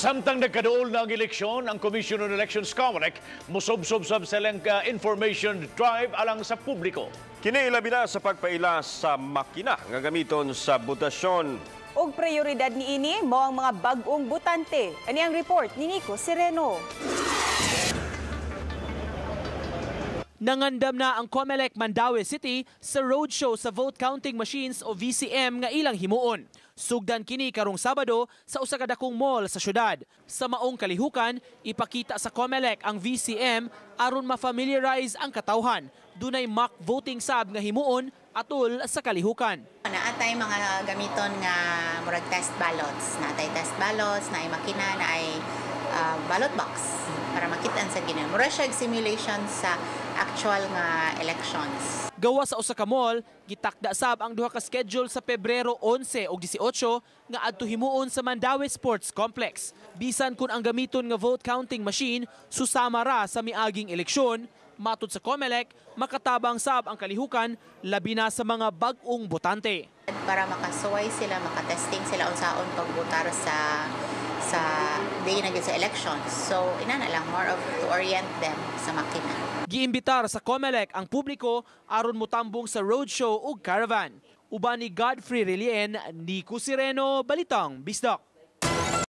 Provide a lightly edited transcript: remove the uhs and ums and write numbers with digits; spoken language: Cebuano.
Samtang nagkaduol na ang eleksyon, ang Commission on Elections, COMELEC, musobsob sab sa ilang information drive alang sa publiko. Kini ilabi na sa pagpaila sa makina nga gamiton sa botasyon. Og prioridad niini mao ang mga bag-ong botante. Ani ang report ni Nico Sereno. Nangandam na ang COMELEC Mandaue City sa roadshow sa vote counting machines o VCM nga ilang himuon. Sugdan kini karong Sabado sa usa ka dakong mall sa syudad. Sa maong kalihukan, ipakita sa COMELEC ang VCM aron ma-familiarize ang katawhan. Dunay mock voting sab nga himuon atol sa kalihukan. Naatay mga gamiton nga murag test ballots, naatay test ballots, naay makina, naay ballot box para makitaan sa gina. Mura siya simulation sa actual nga elections. Gawa sa usa ka mall, gitakda sab ang duha ka schedule sa Pebrero 11 ug 18 nga adto himuon sa Mandaue Sports Complex. Bisan kun ang gamiton nga vote counting machine susama ra sa miaging eleksyon, matud sa COMELEC, makatabang sab ang kalihukan labi na sa mga bag-ong botante. Para makasuway sila, makatesting sila unsaon pagbotar sa day na sa elections. So inana lang, more of to orient them sa makina. Giimbitar sa COMELEC ang publiko aron motambong sa roadshow ug caravan. Uban ni Godfrey Relien, Nico Sireno, Balitang Bisdak.